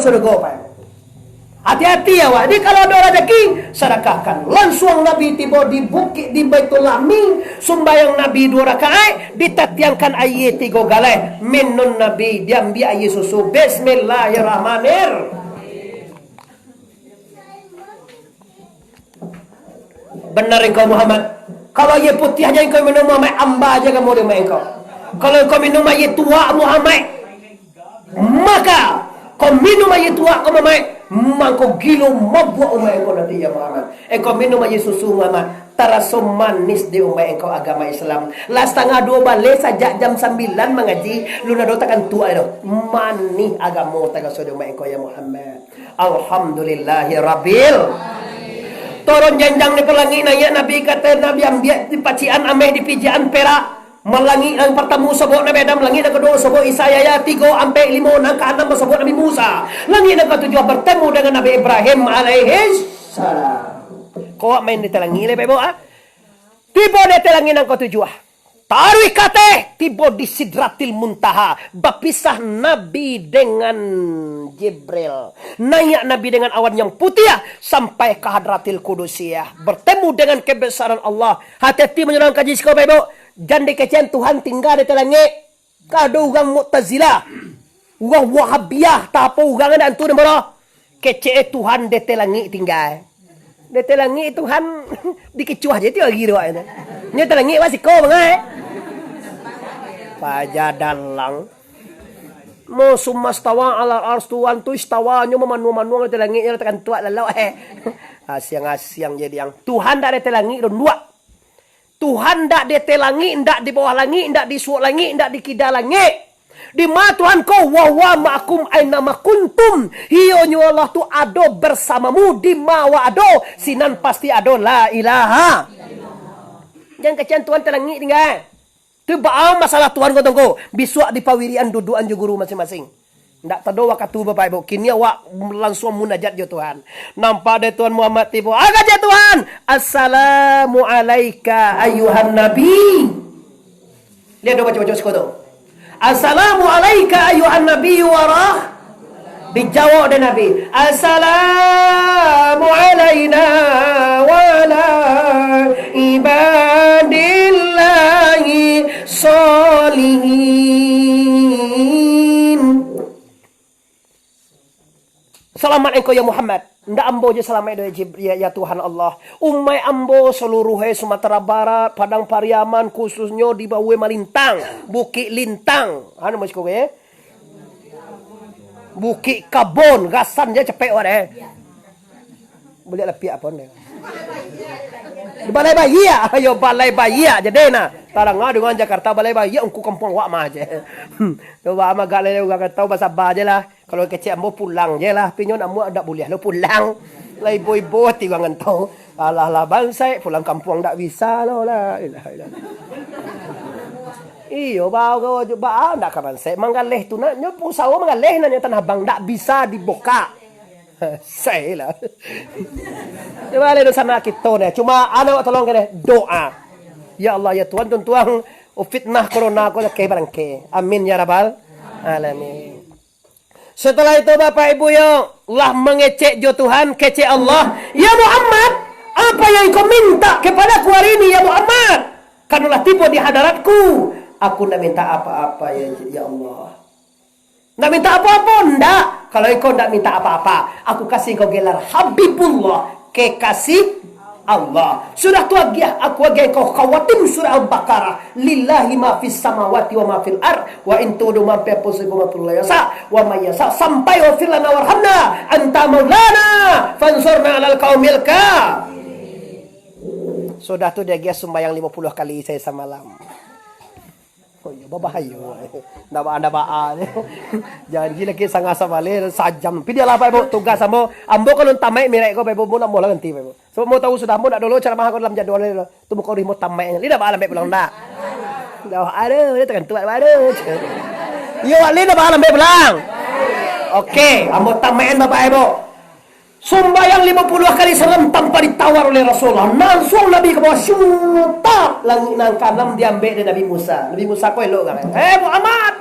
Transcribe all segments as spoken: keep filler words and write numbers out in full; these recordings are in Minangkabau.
surugo, Pak. Hati-hati awak. Jadi, kalau ado rajaki, sadakahkan. Lansuang Nabi tibo di bukik, di Baitul Lahmi, sumbayang Nabi duo rakaat, ditatiangkan aia tigo galeh, minun Nabi, diambiak aia susu. Bismillahirrahmanirrahim. Benar engkau, Muhammad. Kalau aia putiah jan engkau minum, Muhammad, amba aja kamu di umaik engkau. Kalau engkau minum aia tuak, Muhammad, mako, kau minum aia tuak ko, Muhammad, mangko gilo mabuak umaik engkau nanti, ya Muhammad. Engkau minum aia susu, Muhammad, taraso manis di umaik engkau agama Islam. Lah satangah duo baleh sajak jam sambilan mangaji, lun ado takantuak tu. Manih agamo taraso di umaik engkau, ya Muhammad. Alhamdulillahirabbil. Turun janjang di palangik, naiak Nabi, kato Nabi, ambiak di pacikan ameh, di pijikan perak. Malangik nan partamo sobok Nabi Adam, langik nan kaduo sobok Isa, Yahya, tigo, ampek, limo, nan kaanam basobok Nabi Musa. Langik nan katujuah bertemu dengan Nabi Ibrahim alaihissalam. Kok main di ateh langik lai, Pak Ibu, ah? Tibo di ateh langik nan katujuah. Taruih ka ateh, tibo di Sidratil Muntaha. Bapisah Nabi dengan Jibril. Naiak Nabi dengan awan yang putiah sampai ka Hadratil Qudusiah. Bertemu dengan kebesaran Allah. Hati-hati manyolang kaji siko, Bapak Ibu. Jan dikecekan Tuhan tingga di ateh langik. Ka ado urang Mu'tazilah, urang Wahabiyah, tah apo urang ado tu namo lo. Kecek e Tuhan di ateh langik tingga. Di ateh langik Tuhan dikicuah je tiok hari tu, awak tu. Nyo ateh langik wak siko bangai. Paja dalang. Mo sumastawa alal ars, Tuhan tu istawa nyo mamanuang-manuang di ateh langik, nyo takantuak lalok, eh. Asiang-asiang je diang. Tuhan dak di ateh langik, donduak. Tuhan ndak di ateh langik, ndak di bawah langik, ndak di suok langik, ndak di kida langik. Di ma Tuhan ko? Wa huwa ma'akum aina ma kuntum. Iyonyo Allah tu ado bersamamu di ma awak ado, sinan pasti ado. La ilaha. Jan kecekan Tuhan ateh langik tingga. Tu baa masalah Tuhan ko tongko. Bisuak di pawirian dudukan jo guru masing-masing. Ndak tado wakatu, Bapak Ibu. Kini awak lansuang munajat jo Tuhan. Nampak dek Tuhan Muhammad tibo. Agak je Tuhan. Assalamu alaika ayuhan nabi. Lihat dong baco-baco siko tu. Assalamu alaika ayuhan nabi warah. Dijawab dek Nabi. Assalamu alaina wa ala ibadillahi sholihin. Salamat engkau, ya Muhammad. Ndak ambo je salamaik doh, ya Jib-, ya, ya Tuhan Allah. Umaik ambo saluruh, eh, Sumatera Barat, Padang Pariaman, khususnyo di Baue Malintang, Bukik Lintang. Anu, masih kau, eh? Bukik Kabon, gasan je capek wak, eh. Baliak lapiak apo ni? Balai Baiak, ayo Balai Baiak jadi nah. Tarang dengan Jakarta, Balai Baiak, ungku kampung wak mah je. Cubo mah galeh urang katau, basaba je lah. Kalau kecek ambo pulang je lah, pinyo nak muak dak buliah lo pulang. Lah ibo-ibo ati urang ngantau. Alah lah bansaik, pulang kampuang dak bisa lo lah. Ilah, ilah. Iyo, bao ko ba ndak ka bansaik manggaleh tu nak. Nyo usaho manggaleh nak nyo Tanah Abang dak bisa dibukak. Sai lah. Cubo lah dosa nak kito ni. Cuma ana awak tolong kene doa. Ya Allah, ya Tuhan, tuntuang fitnah corona ko ke barangke. Amin ya rabbal alamin. Setelah itu, Bapak Ibu yo, lah mangecek jo Tuhan, kecek Allah, "Ya Muhammad, apa yang engkau minta kepadaku hari ini, ya Muhammad? Karena lah tibo di hadaratku, aku ndak minta apa-apa, ya, ya Allah." Ndak minta apa-apa, ndak. Kalau engkau ndak minta apa-apa, aku kasih engkau gelar Habibullah, kekasih Allah. Sudah tu agiah, aku agiah engkau khawatim surah Al-Baqarah. Lillahi ma fis samawati wa ma fil ard, wa in tudu ma fi anfusikum wa tullahi yasa, wa may yasa, sampai wa fil lana warhamna, anta maulana, fansurna alal qaumil ka. Sudah tu diagiah sumbayang lima puluh kali sahari samalam. Oh iyo, babahayo. Ndak baa, ndak baa. Janji lagi sanga sabaleh sajam. Tapi dialah, Pak Ibu, tugas ambo. Ambo kalau tamaik mirek ko, Pak Ibu, ambo nak mulo ganti, Pak Ibu. Sabab ambo tahu sudah ambo ndak dulu ceramah ko dalam jadwal ni. Tu muko rumah tamaik. Li ndak baa lambek pulang ndak? Ndak, aduh, dia takantuak, aduh. Iyo, li ndak baa lambek pulang. Oke, ambo tamaikan Bapak Ibu. Sumbayang lima puluh kali salam tanpa ditawar oleh Rasulullah. Lansuang Nabi ka bawah, syutak! Langik nan kaanam diambek dek Nabi Musa. Nabi Musa ko elok urang. "Eh, Muhammad!"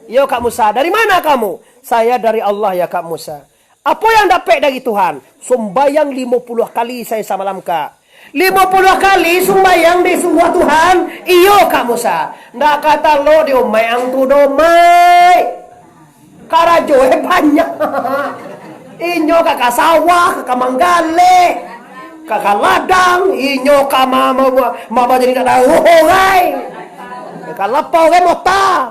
"Iyo, Kak Musa, dari mana kamu?" Saya dari Allah, ya Kak Musa. Apo yang dapek dari Tuhan? Sumbayang limo puluah kali sahari samalam, Kak. Limo puluah kali sumbayang disuruah Tuhan? Iyo, Kak Musa. Ndak ka talok di umaik ang tu doh, Maik. Karajo e banyak. Inyo ka, ka sawah, ka, ka manggaleh, ka, ka ladang, inyo ka ma-, ma-, ma-, ma-, jadi nak daruh orai. Ka lapau orai mota.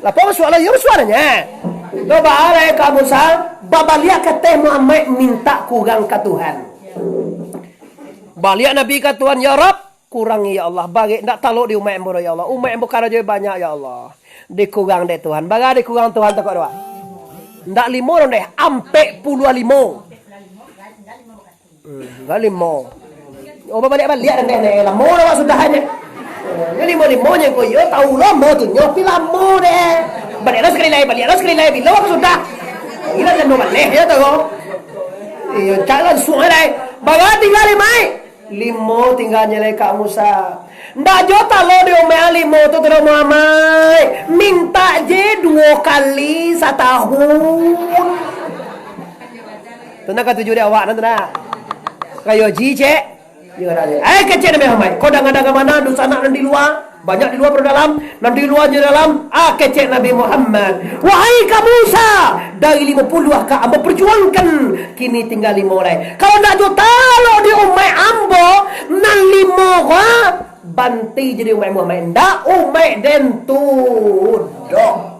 Lapau masuak lah, iyo masuak nyo. Coba alai Kak Musa, babaliak ka ateh Muhammad mintak kurang ka Tuhan. Baliak Nabi ka Tuhan, "Ya Rab, kurangi ya Allah, barek ndak talok di umaik ambo doh ya Allah. Umaik ambo karajo banyak ya Allah." Dikurang dek Tuhan. Bara dikurang Tuhan tu kok doh? Ndak limo doh deh, ampek puluah limo. Hmm, ndak limo. Oh, babaliak-baliak deh, deh, lamo lah awak sudah aja. Ini limo-limo nyo ko, iyo, tahu lamo tu nyo, tapi lamo deh. Baliaklah sakali lai, baliaklah sakali lai, bilo awak sudah. Gila, jan baleh ya tu. Iyo, cak langsung aja deh. Bara tingga limo, eh? Limo tingganyo lai Kak Musa. Ndak jo talok di umaik limo tu, Tuan Muhammad. Mintak je duo kali satahun. Tu nan katuju dek awak, nan tu nak. Kayo ji, cek. Ai, kecek Nabi Muhammad. Kau danga-danga mana dunsanak nan di lua? Banyak di lua baru dalam, nan di lua jo dalam. Ah, kecek Nabi Muhammad. Wahai Kak Musa, dari limo puluah ka ambo perjuangkan, kini tingga limo lai. Kalau ndak jo talok di umaik ambo, nan limo ko, banti jadi umaik Muhammad. Ndak umaik den tu doh.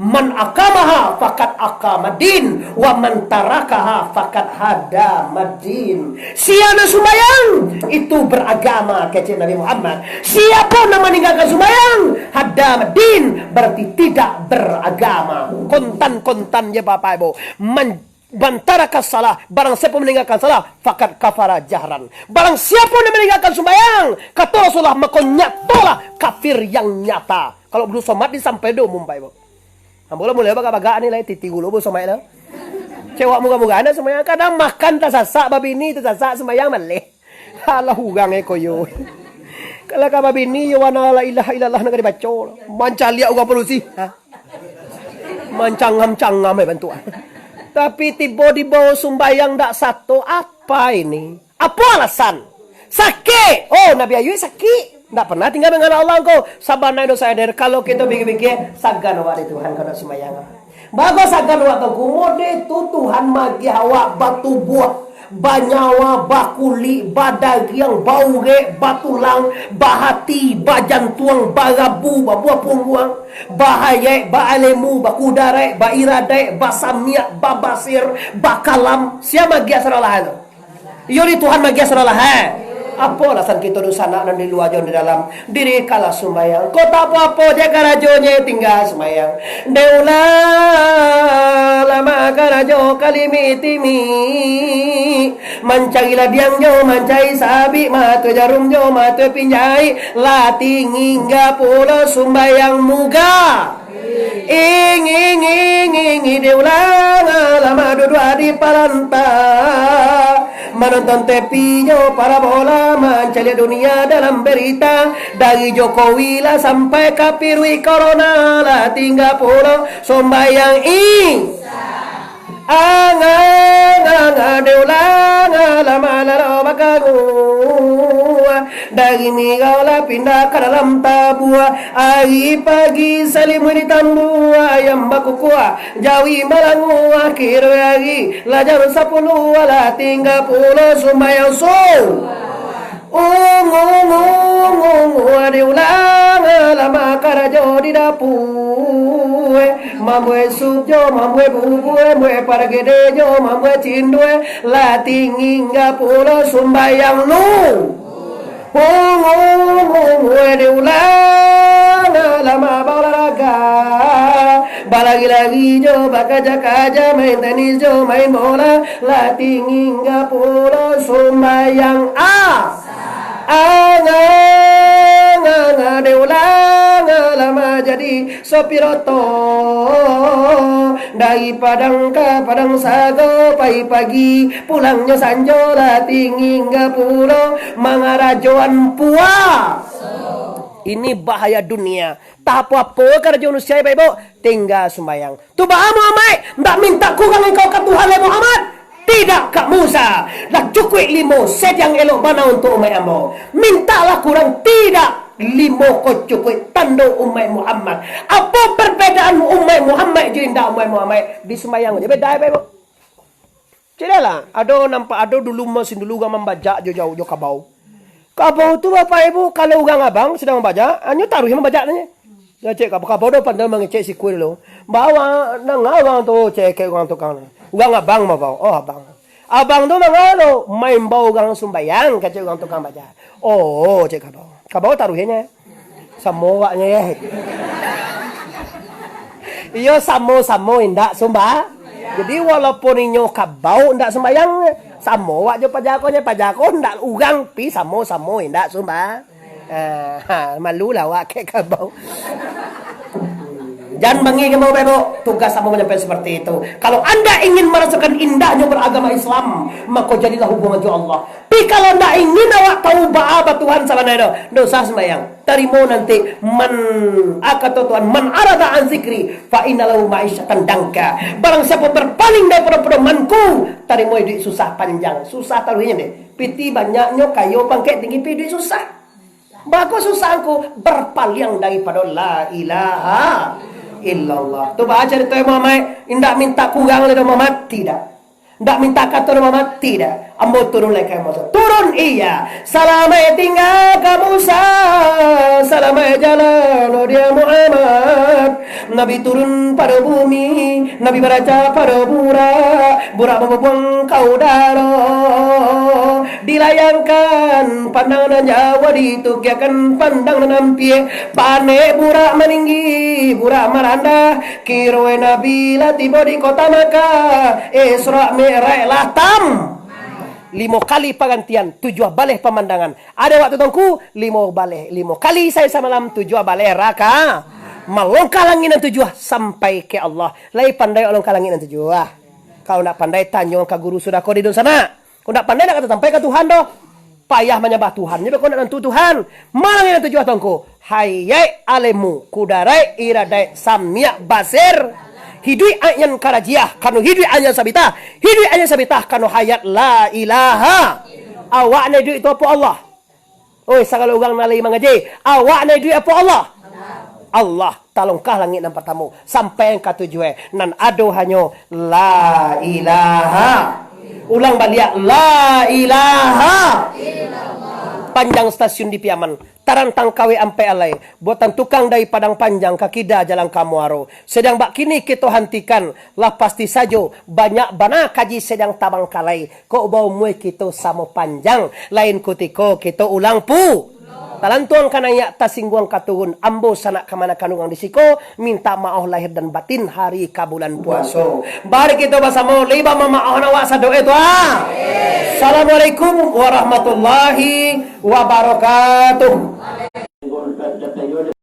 Man aqamaha faqad aqamaddin, wa man tarakaha faqad hadamaddin. Sia nan sumbayang, itu beragama, kecek Nabi Muhammad. Siapo nan maninggakan sumbayang, hadamaddin, berarti tidak beragama. Kontan-kontan je, Bapak Ibu. Man-, man taraka salah, barang siapo maninggakan salah, faqad kafara jahran. Barang siapo nan maninggakan sumbayang, kato Rasulullah, mako nyatolah kafir yang nyata. Kalau belum somat disampai do umum, Bapak Ibu. Ambo lah mulai bagak-bagak ni lai, titi gulo bo samaik lah. Cewek murah-murah nak sumbayang. Kadang makan tasasak, babini tasasak, sumbayang maleh. Alah urang eh koyo. Kalau ka babini, yo wana la ilaha illallah nak dibaco. Mancaliak urang padusi. Ha? Mancangam-cangam eh bantuan. Tapi tibo-tibo sumbayang dak sato, apa ini? Apo alasan? Sakik! Oh, Nabi Ayub sakik. Ndak pernah tingga mangana Allah ko. Sabanai dosa eder. Kalau kito pikir-pikir, sagan awak dek Tuhan kalau sumbayang. Bagus sagan awak tu. Kumo deh tu Tuhan magiah awak batubuah, banyawa, bakulik, badariang, baurek, batulang, bahati, bajantuang, barabu, babuah pungguang, bahayaik, baalimu, bakudaraik, bairadaik, basamiak, babasir, bakalam. Sia magiah sarolah tu? Iyo di Tuhan magiah sarolah, eh. Apo alasan kito dunsanak nan di lua jo di dalam? Diri kalah sumbayang. Kok tak apo-apo je karajonyo tingga sumbayang. Dek ulah lama karajo kalimi timi. Mancari ladiang jo, mancari sabik, mato jarum jo, mato pinjai. Lah tingga pulo sumbayang muga. Ing, ing, ing, ing, ing, dek ulah lama duduak di paranta. Manonton T V jo parabola, mancaliak dunia dalam berita. Dari Jokowi lah sampai ka virus corona, lah tingga pulo sumbayang i. Ang, ang, ang, ang, dek ulah lama lalu bakagua. Dari mirau lah pindah ka dalam tabua. Ari pagi salimuik ditambua, ayam bakukuak, jawi malangua. Kiro ari lah jam sapuluah, lah tingga pulo sumbayang su. Ungu, ungu, ungu, ungu, dek ulah lama karajo di dapua. Mambuek sup jo, mambuek bubua, mambuek paragede jo, mambuek cindua. Lah tingga pulo sumbayang lu. Ungu, ungu, ungu, dek ulah lama baolahraga. Balari-lari jo, bakaja-kaja, main tenis jo, main bola. Lah tingga pulo sumbayang a. Ang, ang, ang, dek ulah lama jadi sopir oto. Dari Padang ka Padang Sago, pai pagi, pulangnyo sanjo, lah tingga pulo mangarajoan pua. Ini bahaya dunia. Tak apo-apo karajo manusia, Bapak Ibu, tingga sumbayang. Tu baa Muhammad, ndak minta kurang engkau ka Tuhan lai Muhammad? Tidak, Kak Musa. Lah cukuik limo, sediang elok bana untuk umaik ambo. Mintalah kurang, tidak. Limo ko cukuik, tando umaik Muhammad. Apo perbedaan umaik Muhammad jo indak umaik Muhammad? Di sumbayang je beda, Bapak Ibu. Caliaklah, ado nampak, ado dulu, musim dulu urang mambajak jo, jo, jo kabau. Kabau tu, Bapak Ibu, kalau urang abang sadang mambajak, hanyo taruih mambajak nyo. Yo, cek kabau, kabau tu pandai mangecek sikua dulu. Bawa nanga urang tu, cek urang tukang. Urang abang mah, Bang. Oh, abang. Abang tu manga tu, maimbau urang sumbayang, kecek urang tukang bajak. Oh, cek kabau. Kabau taruihnyo. Samo awaknyo, yo. Iyo, samo-samo indak sumba-, jadi, walaupun inyo kabau indak sumbayang, samo awak jo paja ko nyo, paja ko indak urang, pi samo-samo indak sumba-, ah, ha, malulah awak kek kabau. Jan bangih ka ambo, Bapak Ibu. Tugas ambo manyampaikan seperti itu. Kalau anda ingin marasakan indahnyo beragama Islam, mako jadilah hubungan jo Allah. Tapi kalau ndak ingin awak tahu baa Tuhan sabananyo, ndak usah sembahyang. Tarimo nanti, man, a kato Tuhan, "Man arada an zikri, fa inna lahu ma'isyatan danka." Barang siapa berpaling daripada pedomanku, tarimo iduik susah panjang. Susah taruihnyo deh. Piti banyaknyo, kayo pangkek tinggi, pi iduik susah. Bako susah angku berpaling daripada la ilaha illallah. Tu baa carito Muhammad, indak minta kurang lai Muhammad, tidak. Ndak minta kato doh, mati dah. Ambo turun lai ka Musa. Turun, iya. Salamaik tingga ka Musa. Salamaik jalan, oh dia Muhammad. Nabi turun pado bumi. Nabi baraja pado burak. Burak mambuang ka udaro. Dilayangkan pandang nan jauah, ditukiakan pandang nan ampia. Panek burak maninggi, burak marandah. Kironyo Nabi lah tibo di kota Makkah, Isra Mi'raj lah tam-, limo kali pagantian, tujuah baleh pamandangan. Ado wakatu Tuanku, limo baleh, limo kali sahari samalam, tujuah baleh raka-, malongkah langik nan tujuah sampai ka Allah. Lai pandai longkah langik nan tujuah? Kalau ndak pandai, tanyo ka guru sudah ko di dunsanak. Kok ndak pandai, ndak ka sampai ka Tuhan doh. Payah manyambah Tuhan, nyo beko ndak nantu Tuhan. Malam nan tujuah Tuanku. Hayat, ilmu, kudaraik, iradaik, samiak, basir. Hiduik ayan karajiah, kano hiduik ayan sabitah. Hiduik ayan sabitah, kano hayat la ilaha. Awak nan hiduik tu apo Allah? Oi, sagalo urang nan lai mangaji, awak nan hiduik apo Allah? Allah. Talongkah langik nan partamo, sampai ka tujuah, nan ado hanyo la ilaha. Ulang baliak, la ilaha. Panjang stasiun di Piaman, tarantang kawek ampek alai, buatan tukang dari Padang Panjang ka kida jalan ka Muaro. Sadang bak kini kito hantikan, lah pasti sajo, banyak bana kaji sadang tabangkalai. Kok baumua kito samo panjang, lain kutiko kito ulang pu-, talantuang ka naiak, tasingguang ka turun, ambo sanak kamanakan urang di siko, mintak maoh lahir dan batin hari ka bulan puaso. Mari kito basamo, liba mamaoh awak sadoe tu, ah. Assalamualaikum warahmatullahi wabarakatuh.